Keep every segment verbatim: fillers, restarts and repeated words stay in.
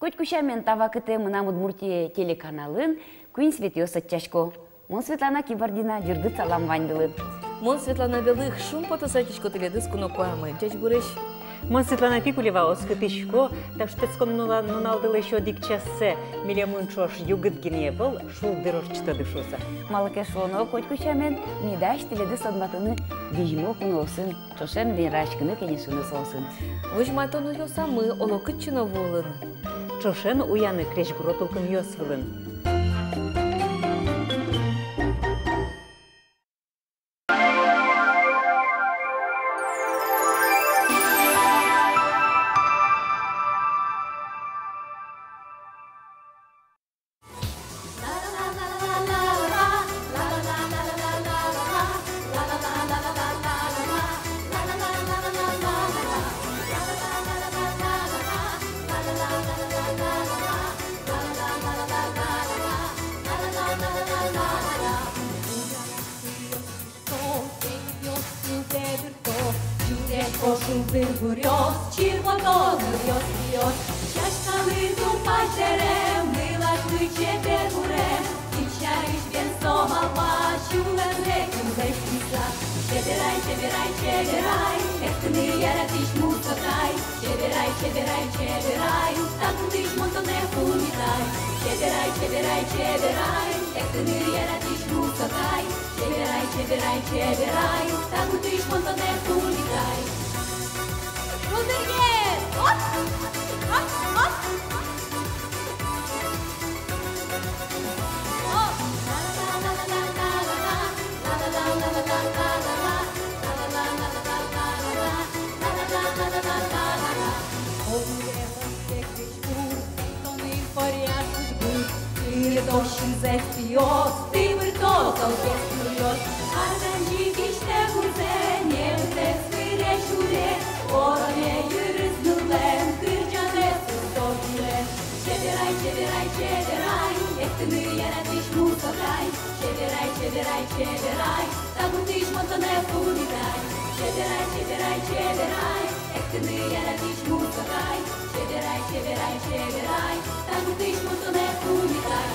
Котьку сямен, та вакытэ «Мынам Удмуртие» телеканалын куинь Светаос ӧтчасько. Мон Светлана Кибардина, ӟырдыт салам ваньдылы. Мон Светлана Белых, шумпотыса ӧтисько тӥледыз куно куамын. Ӟечбуресь! Мон Светлана Пикулева, оскытӥсько, та шутэтскон нуна-, нуналдылэсь одӥг чассэ милемын ӵош югыт гинэ ӧвӧл, шулдыр ортчытоды шуыса. Малы ке шуоно, котьку сямен, ми дась тӥледыз тодматыны визьмо куноосын, ӵошен вераськыны, кенешыны соосын. Возьматоно ёсамы, оло кытчы но вуылыны. Ӵошен уяны крезьгуро тулкымъёс вылын. Ӟуч-эшшо, шулдыр гуръёс, чирвото нылъёс, пиос. Сяськалык тупась дэрем, нылашлы чебер гурем. Кин сярысь бен со малпа, сюлэмзэ кылзэ сиса. Чеберай, чеберай, чеберай, эктыны яратӥсь мусо кай. Чеберай, чеберай, чеберай, та гуртысь мон тонэ пумитай. Чеберай, чеберай, чеберай, эктыны яратӥсь мусо кай. Чеберай, чеберай, чеберай, та гуртысь мон тонэ пумитай. Шулдыръя! Оп! Оп! Оп! Оп! Тӥ выртозы, пиос, тӥ выртозы, пиос. Арганчи кисьтэ гурзэ, небытэк вырез сюре. Ороме йырыз ныллэн, кырӟанэз со сюре. Чеберай, чеберай, чеберай, эктыны яратӥсь мусо кай. Чеберай, чеберай, чеберай, та гуртысь мон тонэ пумитай. Чеберай, чеберай, чеберай, эктыны яратӥсь мусо кай. Чеберай, чеберай, чеберай, та гуртысь мон тонэ пумитай.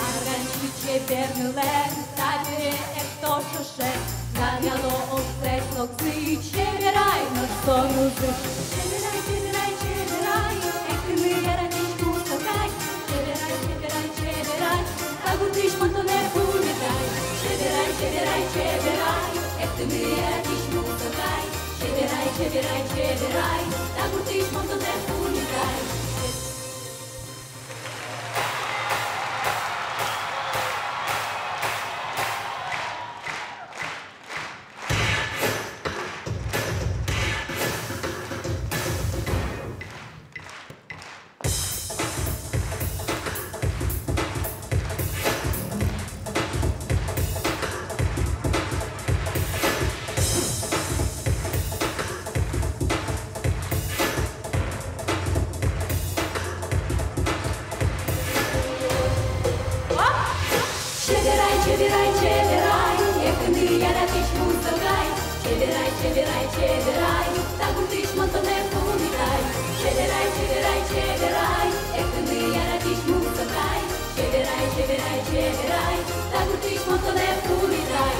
Арганчи чебер нылэн, табере экто ӵошен. Габъяло ошсэс локзы, чеберай но со нылзы. Чеберай, чеберай, чеберай, эктыны яратӥсь мусо кай. Чеберай, чеберай, чеберай, та гуртысь мон тонэ пумитай. Чеберай, чеберай, чеберай, эктыны яратӥсь мусо кай. Чеберай, чеберай, чеберай, та гуртысь мон тонэ пумитай. Чеберай, чеберай, чеберай, эктыны яратӥсь мусо кай. Чеберай, чеберай, чеберай, та гуртысь мон тонэ пумитай. Чеберай, чеберай, чеберай, эктыны яратӥсь мусо кай. Чеберай, чеберай, чеберай, та гуртысь мон тонэ пумитай.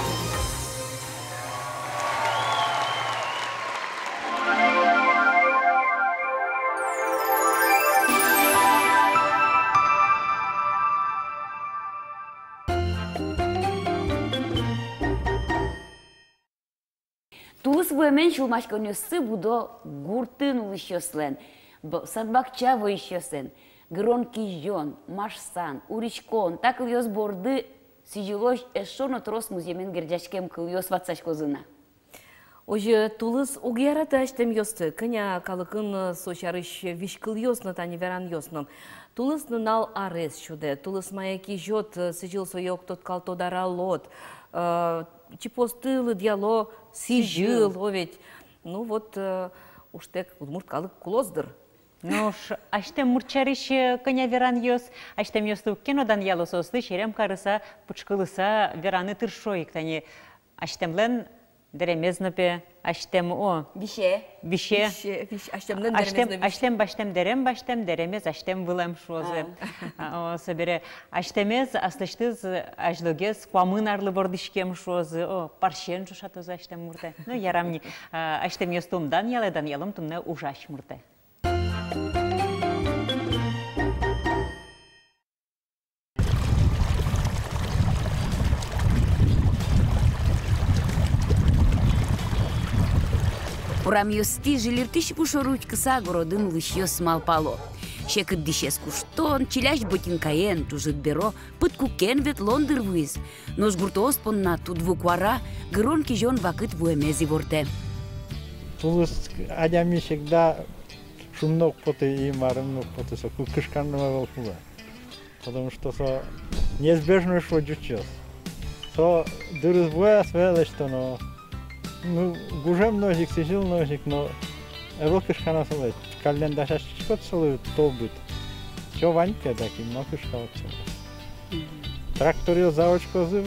Тулыс вуэмен сюлмаськонъёссы будо гуртын улӥсьёслэн, б-, сад-бакча воисьёслэн. Гырон-кизён, машсан, уриськон — та кылъёс борды сӥзьылозь эшшо но трос музъемен герӟаськем кылъёс ватсаськозы на. Озьы, тулыс уг яраты азьтэмъёсты, кӧня калыкын со сярысь визькылъёс но, тани веранъёс но. Тулыс нунал арез сюдэ, тулыс мае кизёд, сӥзьыл сое уг тодкалто, даралод, э, чипыосты лыдъяло сӥзьыл, сӥзьыл, о ведь. Ну вот, э, ужтэк удмурт калык кулоз, дыр. Нош асьтэм мурт сярысь, э, кӧня веранъёс, асьтэмъёсты уг ке но данъяло, соослы серем карыса, пычкылыса вераны тыршо ик. Тани асьтэмлэн дэремез но, пе, асьтэм, о. Висе. Висе. Висе, висе. Асьтэмлэн дэремез но висе. Асьтэм, асьтэм басьтэм дэрем басьтэм, дэремез асьтэм вылэм, шуозы. А. А, о, собере асьтэмез аслэсьтыз азьлогес куамын арлы вордӥськем, шуозы. О, парсен ӵошатозы асьтэм муртэ. Ну, ярам ни, а, асьтэмъёсты ум данъялэ, данъялом туннэ ужась муртэ. Урамъёстӥ жильыртӥсь ву шоры учкыса городын улӥсьёс малпало: секыт дӥсез куштон, чилясь ботинкаен, ӝужыт беро, пыдкукен ветлон, дыр, вуиз. Нош гуртоос понна тудву куара, гырон-кизён вакыт вуэмез ивортэ. Тулыс адями всегда шумно уг поты, и марым но уг поты, соку кышкан но ӧвӧл кулэ. Потому что со неизбежно, шуо ӟучъёс. Со дырыз вуэ, сое лэсьтоно. Ну, гужем но озьы ик, сӥзьыл но озьы ик, но ӧвӧл кышкано солэсь. Каллен дасяськиськод солы тол быт. Всё, вань ке, дак и мар кышкалод солэсь. Мгм. Тракторъёс заводиськозы,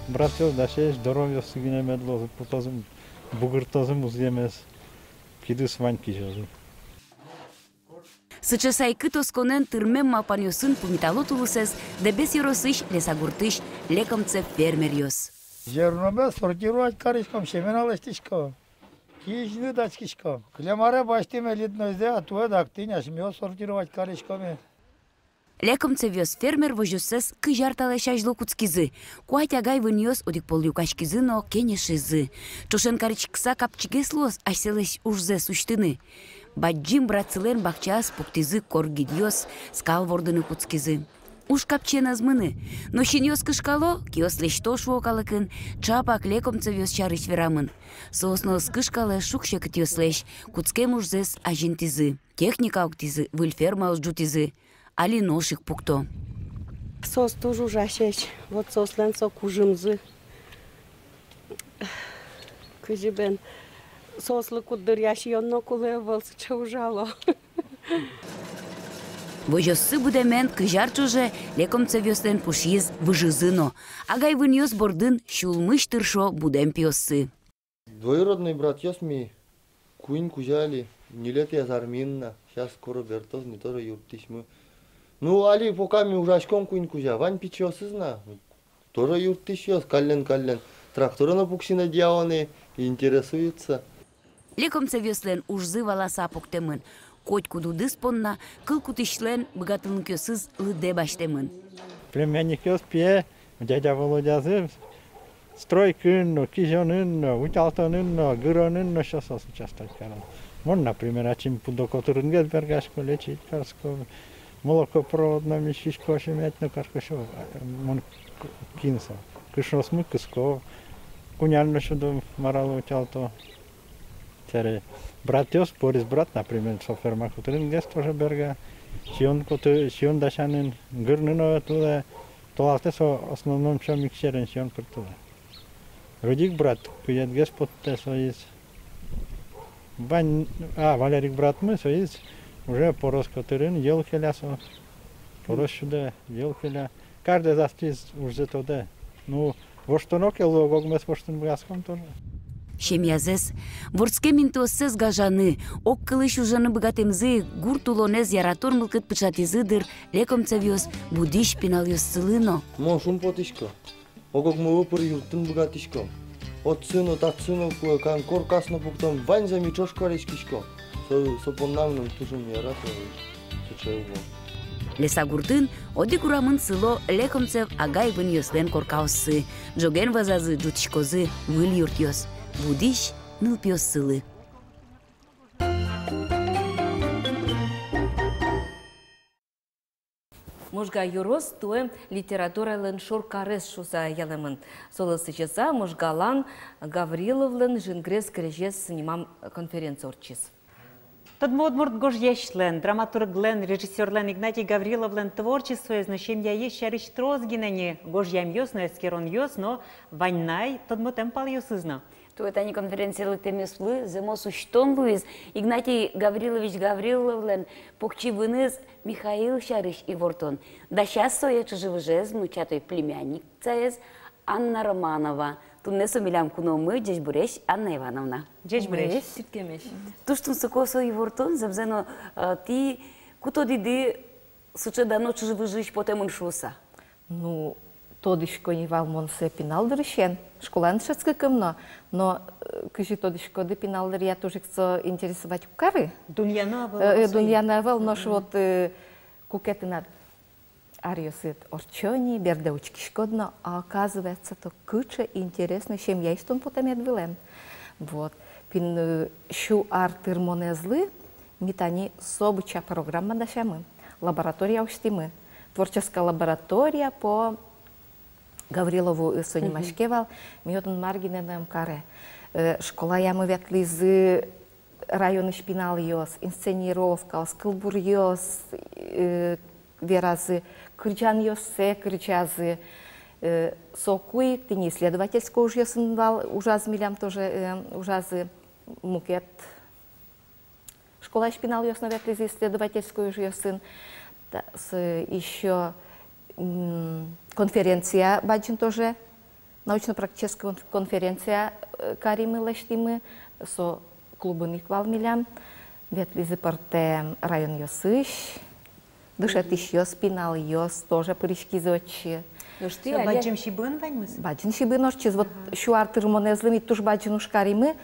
братъёс дасесь, доровъёссы гинэ мед луозы, пуртозы, бугыртозы музъемез. Кидыс вань, кизёзы. Сыӵе сайкыт осконэн тырмем малпанъёсын пумитало тулысэз Дэбес ёросысь Лесагуртысь Лекомцев фермеръёс. Зерномес сортировать кариськом, семена лэсьтӥськом, кизьыны дасяськом. Кылем аре басьтӥм элитнойзэ, а туэ дак тӥни асьмеос сортировать кариськом. Лекомцевъёс фермер возёссэс кызь ар талэсь азьло кутскизы. Куать агай-вынъёс одӥг пол люкаськизы но кенешизы. Ӵошен кариськыса капчигес луоз асьсэлэсь ужзэс усьтыны. Бадӟым братсылэн бакчаез пуктӥзы коргидъёс, скал вордыны кутскизы. Уж капчиен ӧз мыны. Но синъёс кышкало, киос лэсьто, шуо калыкын, ӵапак Лекомцевъёс сярысь верамын. Соос но ӧз кышкалэ шуг-секытъёслэсь, кутскем ужзэс азинтӥзы. Техника октӥзы, выль фермаос ӝутӥзы. Али нош ик пукто. Соос туж ужасесь, вот соослэн со кужымзы. Кызьы бен, соослы куддыръя сиён но кулэ ӧвӧл, сыӵе ужало. Возёссы будэмен кызь ар ӵоже Лекомцевъёслэн пушйиз выжизы но. Агай-вынъёс бордын сюлмысь тыршо будэм пиоссы. Двоюродной братъёс ми, куинь кузя али, ньылетӥяз армиын на, сейчас скоро бертоз ни, тоже юрттӥсьмы. Ну, али пока ми ужаськом куинь кузя, вань пичиосыз на, тоже юрттӥсьёс, каллен-каллен тракторе но пуксьыны дӥяны, интересуются. Лекомцевъёслэн ужзы валаса пуктэмын. Котькуд удыс понна кыл кутӥсьлэн быгатонлыкъёсыз лыдэ басьтэмын. Племянникъёс пие дядя Володязы стройкаын но, кизёнын но, утялтонын но, гыронын но, всё соос участвовать каро. Мон, например, ачим пудо котырынгес бергасько, лечить карисько, молокопровод но ми сисько, семять но карисько, всё, мон к-, кин со. Кышносмы кыско, кунян но сюдо, мар ало, утялто. Собере братъёс, Борис брат, например, со ферма котырынгес тоже берга. Сиён коты-, сиён дасянын, гырны но ветлэ, толалтэ со основном всё миксерен сиён пыртылэ. Рудик брат куетгес поттэ, соиз. Вань, а, Валерик братмы, соиз уже порос котырын, йӧл келя со. Порос сюдэ, йӧл келя. Каждый ас ужзэ тодэ. Ну, воштоно ке луэ, ог-огмес воштыны быгатӥськом тоже. Семьязэс, вордскем интыоссэс гажаны, огкылысь ужаны быгатэмзы гурт улонэз яратон мылкыд пыӵатӥзы, дыр, Лекомцевъёс будӥсь пиналъёссылы но. Мон шумпотӥсько. Ог-огмылы пыр юрттыны быгатӥськом. Отчы но, татчы но куэ кан, коркаос но пуктом, ваньзэ ми ӵош кариськиськом. Со, со понна мыным туж ум яра со, сыӵе улон. Лесагуртын одӥг урамын сыло Лекомцев агай-вынъёслэн коркаоссы. Ӝоген вӧзазы ӝутӥськозы выль юртъёс будӥсь нылпиоссылы. Можга ёрос туэ литературалэн шоркарез шуыса ялэмын. Солы сӥзьыса Можгалэн Гавриловлэн «Жингрес крезез» нимо конференция ортчиз. Тодмо удмурт гожъясьлэн, драматурглэн, режиссёрлэн Игнатий Гавриловлэн творчествоез но семьяез сярысь трос гинэ ни гожъямъёс но эскеронъёс но вань на ай тодмотэм палъёсыз но. Туэ тани конференцие лыктэмъёслы зэмос усьтон луиз Игнатий Гаврилович Гавриловлэн покчи выныз Михаил сярысь ивортон. Дасяз сое чыжы-выжыез, внучатой племянницаез Анна Романова. Туннэ со милям куномы. Ӟечбуресь, Анна Ивановна. Ӟечбуресь. Чырткемесь. Туж тунсыко со ивортон, зэмзэ но, э, тӥ ку тодӥды сыӵе дано чыжы-выжыысь потэмын шуыса? Ну, тодӥсько ни вал мон сое пинал дырысен, школаын дышетскыкум но, но, э, кызьы тодӥськоды, пинал дыръя туж ик со интересовать уг кары. Дунъяны ӧвӧл. Э, э, дунъяны ӧвӧл, нош вот, э, куке тынад аръёсыд ортчо ни, бердэ учкиськод но, а оказывается, то кыӵе интересной семьяысь тон потэмед вылэм. Вот. Пин, э, сю ар тырмонэзлы ми тани со быдӟа программа дасямы, лаборатория усьтӥмы. Творческая лаборатория по Гаврилову, э, со нимаське вал, ми отын мар гинэ но ӧм каре. Э, школаямы ветлӥзы районысь пиналъёс, инсценировкаос, кылбуръёс, э, веразы, кырӟанъёссэ кырӟазы. Э, соку ик тӥни исследовательской ужъёсын вал ужазы, милям тоже, э, ужазы, мукет школаысь пиналъёс но ветлӥзы исследовательской ужъёсын. Та, с-, ещё, м, конференция бадӟым тоже, научно-практической конф-, конференция, э, каримы, лэсьтӥмы, со клубын ик вал милям, ветлӥзы пӧртэм районъёсысь дышетӥсьёс, пиналъёс тоже пыриськизы отчы. Нош тӥ али бадӟым Сибын ваньмыз? Бадӟым Сибын ортчиз. Вот сю ар тырмонэзлы ми туж бадӟым уж каримы,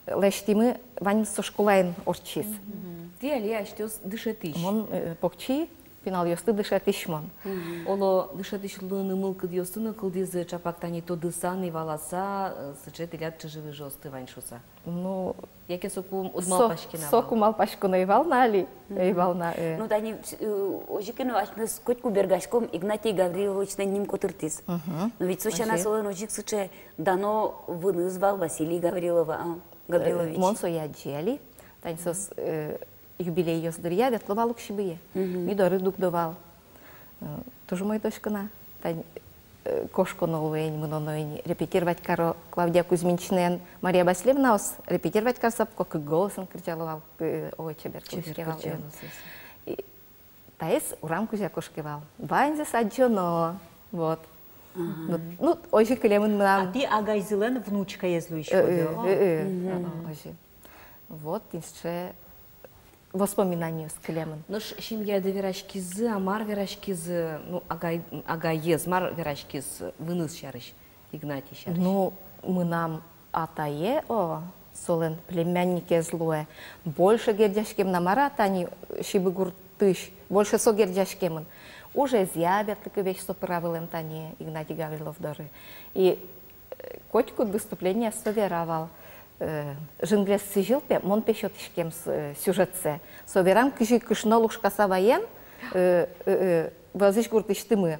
лэсьтӥмы, ваньмыз со школаын ортчиз. Мгм. Тӥ али асьтэос дышетӥсь? Мон, э, покчи пиналъёсты дышетӥсь мон. Мгм. Оло, дышетӥсь луыны мылкыдъёсты но кылдӥзы, чапак тани тодыса ни, валаса, э, сыӵе тӥляд чыжы-выжыосты вань шуыса. Ну, яке соку уд малпаське на вал? Соку малпаськон ӧй вал на али, ӧй вал на, э. Ну, тани, э, озьы ке но асьмеос котьку бергаськом Игнатий Гавриловичлэн ним котыртӥз. Мгм. Но ведь со сяна солэн озьы ик сыӵе дано выныз вал, Василий Гаврилова, а, Гаврилович. Э, мон сое адӟи али. Тани соос, э, юбилейёс дыръя ветло вал Уксибые. Мгм. Ми доры дугдо вал. Э, туж умой тодӥсько на. Тань, э, кошконо луэ ини, мыноно ини, репетировать каро Клавдия Кузьминичнаен Мария Васильевнаос, репетировать карыса пуко, кык голосын кырӟало вал, э, о, чебер кырӟало, э. И таиз урам кузя кошке вал. Ваньзэс адӟоно. Вот. Ага. Ну, ну, озьы кылемын мынам. А тӥ агайзылэн внучкаез луиськоды, э, э, о? Э, э, мгм. Ага, озьы. Вот, тӥни сыӵе воспоминаниос кылемын. Нош семьяды вераськизы-а, мар вераськизы, ну, агай, агаез мар вераськиз выныз сярысь, Игнатий сярысь? Ну, мынам атае, о, солэн племянникез луэ, больше герӟаськем на, мар-а, тани Сибы гуртысь, больше со герӟаськемын. Ужезъя ветлыку весь со пыра вылэм тани Игнатий Гаврилов доры. И, э, котькуд выступление со вера вал. Э, «Жингрес сӥзьыл» пе, мон пе сётӥськем с-, э, сюжетсэ. Со верам, кызьы кышно лушкаса ваем, э, э, э, вӧзысь гуртысьтымы.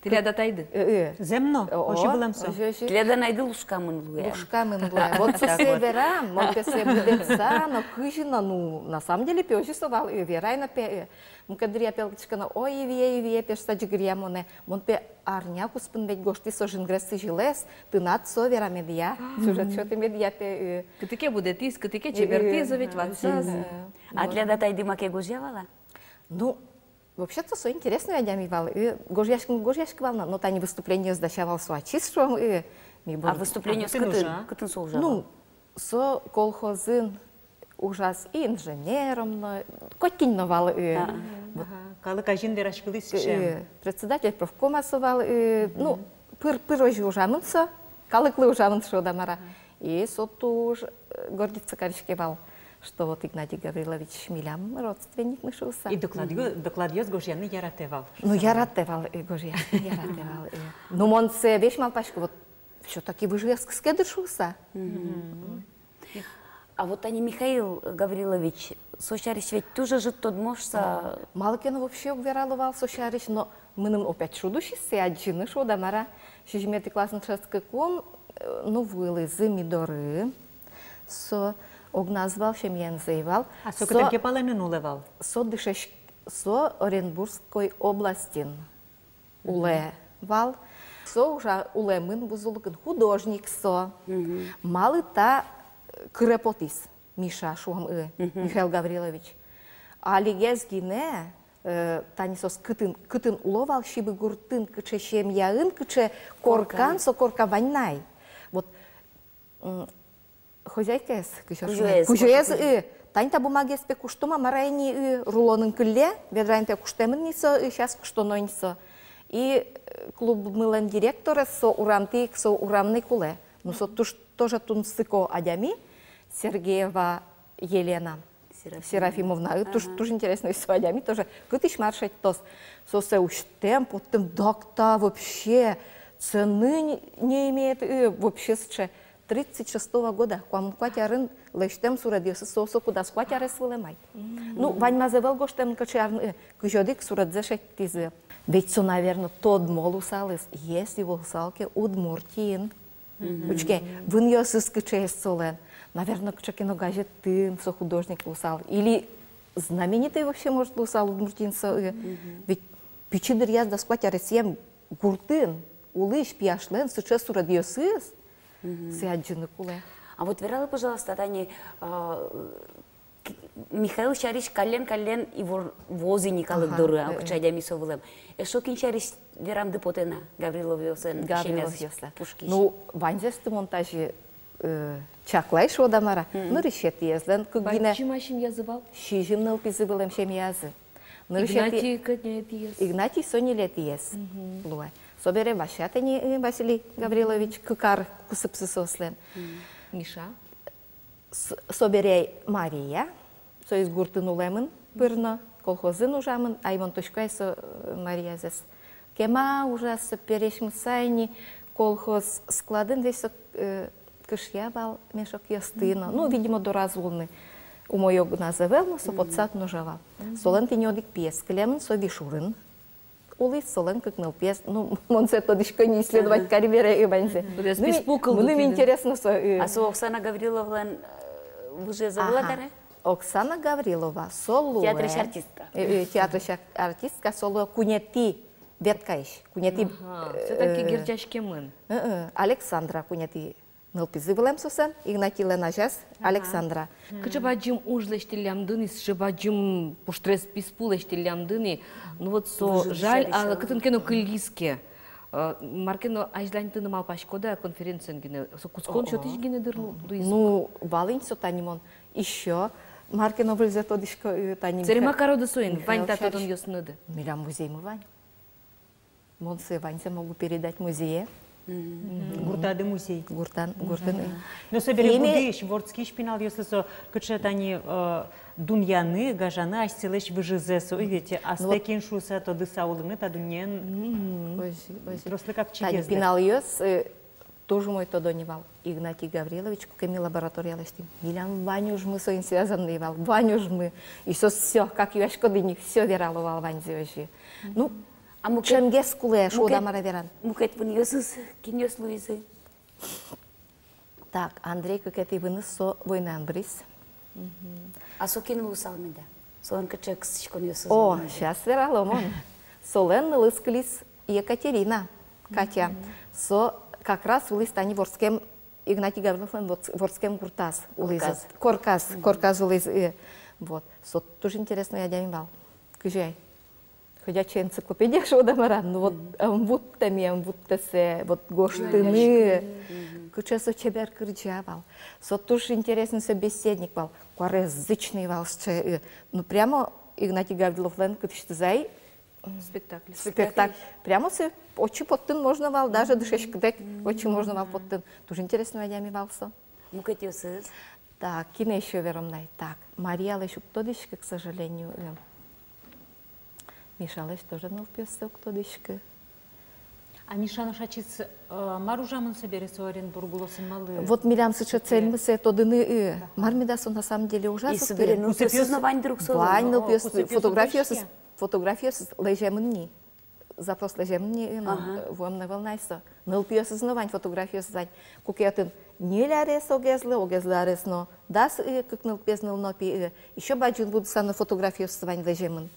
Тӥляд атайды? Э, э. Зэм но, о, озьы вылэм со. Озьы, озьы. Тӥляд анайды лушкамын луэ. Лушкамын луэ. Вот сое верам, мон пе сое будэтса но, кызьы но, ну, на самом деле пе озьы со вал, э, верай но пе, э. Мукет дыръя пе лыктӥсько но, ой, Ивие, Ивие, пе шуса ӟыгыръя монэ. Мон пе арня куспын ведь гожтӥ со «Жингрес сӥзьылэз», тынад со верамедъя, сюжет сётэмедъя пе, э. Кытыке будэтӥз, кытыке чебертӥз, э, ведь ватсаз. Э, э. А тӥляд атайды маке гожъя вал-а? Ну, вообще-то со интересной адями вал, э, гожъяськ-, гожъяськы вал на, но тани выступлениос дася вал со ачиз, шуом, э, ми бон. А выступлениос кытын, кытын со ужа вал? Ну, со колхозын ужаз и инженером но, котькин но вал, э. А. Вот. Ага. Калык азьын вераськылӥз, э, чем. Э, председатель профкома со вал, э, ну, пыр, пыр озьы ужамын со, калыклы ужамын, шуод-а, мар-а. Ага. И со туж, э, гордиться кариське вал, что вот Игнатий Гаврилович милям родственникмы шуыса. И докладъё-, докладъёс гожъяны яратэ вал. Ну, яратэ вал, э, гожъяны яратэ вал, э. Ну, мон сое весь малпасько, вот, всё-таки выжыяз кыске дыр шуыса. Мгм. А вот тани Михаил Гаврилович, со сярысь ведь туж ӧжыт тодмо шуса. Малы ке но вообще уг верало вал со сярысь, но мыным опять шуд усиз сое адӟыны, шуод-а, мар-а. Сизьыметӥ классын дышетскыкум, э, ну, вуылӥзы ми доры. Со огназ вал, семьянзы ӧй вал. А со кытын ке палэнын улэ вал? Со дышетск-, со Оренбургской областьын улэ вал. Со ужа улэмын, вузулыкын, художник со. Мгм. Малы та, э, кыре потӥз, Миша, шуом, э, Михаил Гаврилович. Алигес гинэ, э, тани соос кытын, кытын уло вал, Сибы гуртын, кыӵе семьяын, кыӵе коркан, со корка вань на ай. Вот, м, хозяйкаез, кызьы шуоно? Кузёез, кузёез, кузё. Э, тани та бумагаез пе куштом-а, мар-а ини, э, рулонын кылле, ведраен пе куштэмын ни со, э, сейчас куштоно ини со. И, э, клубмылэн директорез со урамтӥ ик, со урамын ик улэ. Ну, со туж тоже тунсыко адями, Сергеева Елена Серафимовна. Серафимовна, э, туж, ага, туж интересной со адями тоже. Кытысь мар шедьтоз. Со сое усьтэм, поттэм, дак та вообще цены не, не имеет, э, вообще сыӵе. Тридцать шестого года, куамын куать арын лэсьтэм суредъёсыз, со, со кудаз куать арес вылэм ай. Мгм. Ну, ваньмаз ӧвӧл гожтэмын, кыӵе арын, э, кызь одӥг суредзэ шедьтӥзы. Ведь со, наверно, тодмо луысалыз, если луысал ке Удмуртиын. Мгм. Учке, вынъёсыз кыӵеез солэн. Наверно, кыӵе ке но газетын со художник луысал. Или знаменитый вообще, может, луысал Удмуртиын со, э. Мгм. Ведь пичи дыръяз, дас куать аресъем гуртын улӥсь пияшлэн сыӵе суредъёсыз, мгм, сое адӟыны кулэ. А вот вералэ, пожалуйста, тани, а, Михаил сярысь каллен-каллен ивор-, вуоз ини калык доры, ага, а, э, кыӵе адями со вылэм. Эшшо кин сярысь верамды потэ на, Гавриловъёслэн семьязы пушкысь? Ну, ваньзэсты мон тазьы, э, чаклай, шуод-а, мар-а. Мгм. Нырысетӥезлэн кык гинэ. Бадӟым-а семьязы вал? Сизьым нылпизы вылэм семьязы. Нырысетӥ-, Игнатий кӧнятӥез? Игнатий со ньылетӥез луэ. Мгм. Собере Вася тани, э, Василий Гаврилович, мгм, кык ар кусыпсы соослэн. Мгм. Миша? С-, собере Мария, соиз гуртын улэмын пыр но, колхозын ужамын, ай, мон тодӥсько ай со, э, Мариязэс. Кема ужаз со, пересьмыса ини колхоз складын весь со, э, кышъя вал мешокъёсты но. Ну, видимо, дораз улыны умой огназ ӧвӧл, но со потсад но ужа вал. Мгм. Солэн тӥни одӥг пиез кылемын, со Вишурын улӥз, солэн кык нылпиез, ну, мон сое тодӥсько ни, исследовать кари бере, э, ваньзэ. Мгм. Ну, писпу кылдытӥды. Мыным интересно со, э. А со Оксана Гавриловалэн, э, выжыез ӧвӧл-а, ага, табере? Оксана Гаврилова, со луэ. Театрысь артистка. Э, э, театрысь ар-, артистка, со луэ куинетӥ веткаысь, куинетӥ, ага, э, всё-таки герӟаськемын. Э, э, Александра куинетӥ нылпизы вылэм соослэн, Игнатийлэн азяз, ага, Александра. Кыӵе бадӟым уж лэсьтӥллямды ни, сыӵе бадӟым пуштрес писпу лэсьтӥллямды ни. Ну вот со, жаль, а, кытын ке но кылиз ке. Э, мар ке но азьланьтыны малпаськод-а, конференциын гинэ, со кутскон сётӥсь гинэ дыр, ну, луиз. Ну, вал ини со, тани мон ещё мар ке но выльзэ тодӥсько, э, тани. Собере ма кароды соин, вань та тодонъёсыныды? Милям музеймы вань. Мон сое ваньзэ могу передать музее. Мгм. Гуртады музей. Гуртан, гуртын. Ага. Но собере будӥсь, вордскись пиналъёслы со кыӵе тани, э, дунъяны, гажаны асьсэлэсь выжызэ, со ведь астэ кин шуыса тодыса улыны та дуннеын. Мгм. Озьы, озьы. Трослы капчигес. Тани пиналъёс, э, туж умой тодо ни вал. Игнатий Гаврилович куке ми лаборатория лэсьтӥм, милям вань ужмы соин связанный вал, вань ужмы. И соос всё, как юаськоды ни, всё верало вал ваньзэ озьы. Ну, а мукет, ӵемгес кулэ, шуод-а, мар-а вераны. Мукет вынъёсыз кинъёс луизы? Так, Андрей кыкетӥ выныз, со войнаын быриз. Мгм. А со кин луысал меда? Солэн кыӵе кыстӥськонъёсыз вал? О, сейчас верало мон. Солэн нылыз кылиз Екатерина, Катя. Мгм. Со как раз улӥз тани вордскем, Игнатий Гавриловлэн вордс-, вордскем гуртаз улӥз. Корказ. Корказ, мгм, корказ улӥз, э, вот. Со туж интересной адями вал. Кызьы ай. Ходячая энциклопедия, шуод-а, мар-а, ну вот, мгм, ӧм вуттэ ми, ӧм вуттэ сое, вот, гожтыны. Мгм. Кыӵе со чебер кырӟа вал. Со туж интересный собеседник вал, куарезычный вал сыӵе, э, ну, прямо Игнатий Гавриловлэн кытысь тӥ зай, спектакль. Спектакль. Прямо сое отчы поттыны можно вал, даже, мгм, дышетскытэк, мгм, отчы можно вал поттыны. Туж интересной адями вал со. Мукетъёсыз? Так, кинэ ещё вером на ай? Так, Мариялэсь уг тодӥськы, к сожалению, э. Мишалэсь тоже нылпиоссэ уг тодӥськы. А Миша нош ачиз, э, мар ужамын собере со Оренбург улосын, малы? Вот милям сыӵе цельмы сое тодыны, э, ага, мар меда со на самом деле ужа. И со собере нылпиосыз но вань дыр ук солэн. Вань, нылпиос, фотографиосыз, фотографиосыз лэземын ни. Запрос лэземын ни, э, но, ага, э, вуэм но ӧвӧл на ай со. Нылпиосыз но вань, фотографиосыз вань. Куке отын ньыль арес огезлы, огезлы арес но дас, э, кык нылпиез, ныл но пи, э. Ещё бадӟым будыса но фотографиосыз вань лэземын.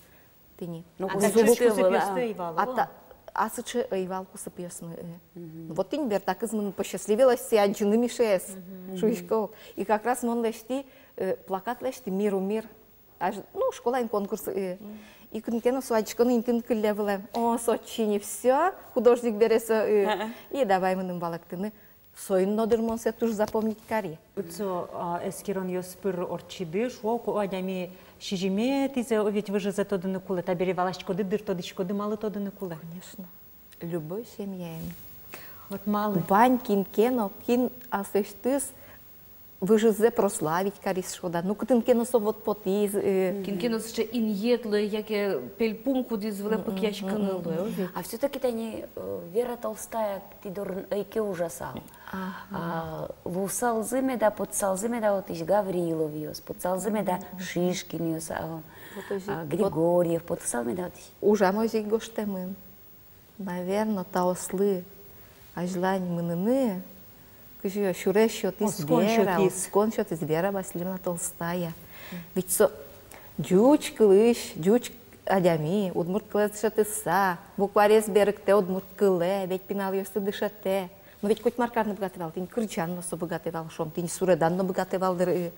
Тӥни. Ну, а кусыпъёсты ӧвӧл, а. А та-, А сыӵе ӧй вал кусыпъёсмы, э. Вот тӥни бертакыз мыным посчастливилось сое адӟыны, Мишаез, шуисько. И как раз мон лэсьтӥ, э, плакат лэсьтӥ, «Миру мир». Аж, ну, школаын конкурс, э. И кытын ке но со адӟисько но, интыын кылле вылэм. О, со ӵини, всё, художник бере со, э. И давай мыным валэктыны. Соин но, дыр, мон сое туж запомнить кари. Со, а, эскеронъёс пыр ортчиды, шуо ук, адями сизьыметӥзэ, о, ведь выжызэ тодыны кулэ, табере валаськоды, дыр, тодӥськоды, малы тодыны кулэ. Конечно. Любой семьяын. Вот малы. Вань кин ке но, кин аслэсьтыз выжызэ прославить кариз, шуод-а. Ну, кытын ке но со вот потӥз, э. Кин ке но сыӵе инъет луэ, яке пельпум, кудӥз вылэ пыкъяськыны луэ, о ведь. А всё-таки тани, э, Вера Толстая тӥ дорын ӧй ке ужасал. Ага. А луысалзы меда, потысалзы меда отысь Гавриловъёс, потысалзы меда Шишкинъёс, а, вот озьы, а, вот Григорьев, потысал меда отысь? Ужам озьы ик гожтэмын. Наверно, таослы азьлань мыныны, кызьы сюрес сётӥз Вера, оскон сётӥз Вера Васильевна Толстая. Ведь со ӟуч кылысь, ӟуч адями, удмурт кылэз дышетыса, букварез берыктэ удмурт кылэ, ведь пиналъёсты дышетэ. Но ведь коть мар карыны быгатэ вал, тӥни кырӟан но со быгатэ вал, шуом, тӥни суредан но быгатэ вал, дыр, э.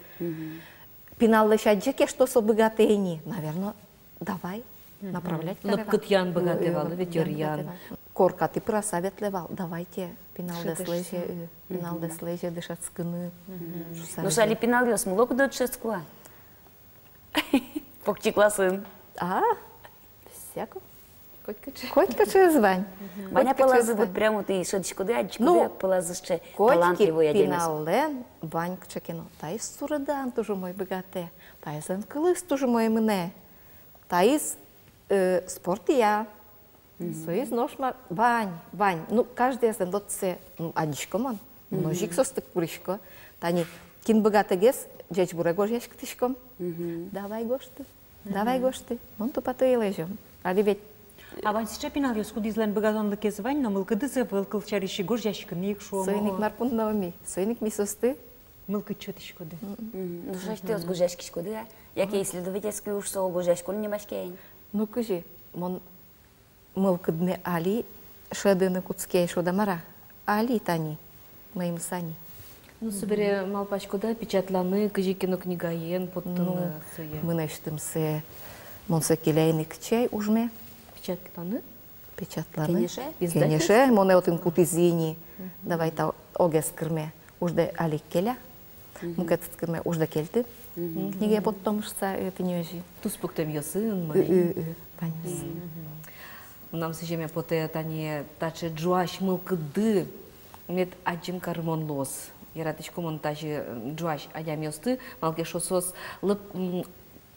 Пиналлэсь адӟе ке, что со быгатэ ини, наверно, давай направлять каре вал. Нокытъян быгатэ вал, э, ведь ӧръян. Коркатӥ пыраса ветлэ вал, давайте пиналдэс лэзе, э, пиналдэс лэзе дышетскыны. Шуса. Нош али пиналъёс мыло-кыдо дышетско-а? Покчи классын. А? Всяко. Котькыӵе. Котькыӵеез вань. Вань-а пӧлазы, вот прямо тӥ шӧдӥськоды, адӟиськоды-а пӧлазы сыӵе талантливой адямиез? Котькыӵе пиналлэн вань кыӵе ке но. Таиз суредан туж умой быгатэ, таизлэн кылыз туж умой мынэ, таиз, э, спортъя. Соиз нош мар, вань, вань. Ну, каждыезлэн вот сое, м, адӟисько мон. Мон озьы ик соосты курисько. Тани кин быгатэгес, ӟечбуре гожъяськытӥськом. Давай гожты. Давай гожты. Мон тупатые лэзё. Али ведь. А вань сыӵе пиналъёс, кудӥзлэн быгатонлыкез вань, но мылкыдыз ӧвӧл, кылсярысь, гожъяськыны ик, шуом. Соин ик мар понна ӧй ми. Соин ик ми соосты мылкыд сётӥськоды. Мгм. Ну, шуом, тӥ озьы гожъяськиськоды-а? Яке исследовательской уж со гожъяськон нимаське-а ини? Ну, кызьы, мон мылкыдме али шӧдыны кутске, шуод-а мар-а? Али тани, мӧймыса ни. Ну, собере малпаськод-а печатланы, кызьы ке но книгаен поттыны сое? Ну, мынэсьтым сое, мон сое келяй ини кыӵе ужме. Печатланы? Печатланы. Кенеше? Издательство? Кенеше, монэ отын кутӥзы ини. Мгм. Давай та огез кырме уждэ али ик келя. Мгм. Мукет кырме уждэ кельты. Мгм. Книга поттом шуса, э, тӥни озьы. Туспуктэмъёсын, мар-а? Ы, ы, ы, ваньмыз. Мгм. Мынам сӥземе потэ, тани таӵе ӝуась мылкыдды мед адӟем карымон луоз. Яратӥсько мон тазьы, м, ӝуась адямиосты, малы ке шуо, соос лып-, м,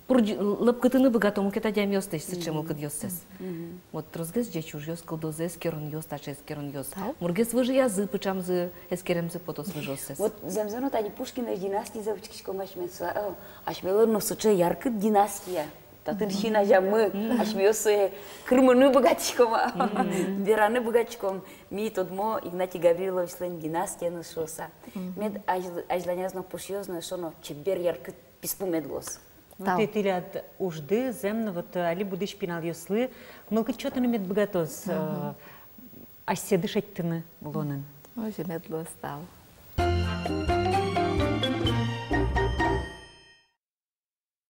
пурӟ-, лӧпкытыны быгато мукет адямиосты сыӵе мылкыдъёссэс. Мгм. Вот тросгес ӟеч ужъёс кылдозы, эскеронъёс, таӵе эскеронъёс. Тау. Мургес выжыязы пыӵамзы, эскеремзы потоз выжыоссэс. Вот зэмзэ но тани Пушкинлэсь династизэ учкиськом асьме, со, о, асьмелэн но сыӵе яркыт династия. Татын син азямы, асьмеос сое кырмыны быгатӥськом-а, вераны быгатӥськом. Ми тодмо Игнатий Гавриловичлэн династиеныз шуыса. Мгм. Мед азь-, азьланяз но пушъёз но, эшшо но чебер, яркыт писпу мед луоз. Тау. Вот тӥляд ужды, зэм но, вот, э, али будӥсь пиналъёслы мылкыд сётыны мед быгатоз, э, асьсэды шедьтыны улонын. Озьы мед луоз, тау.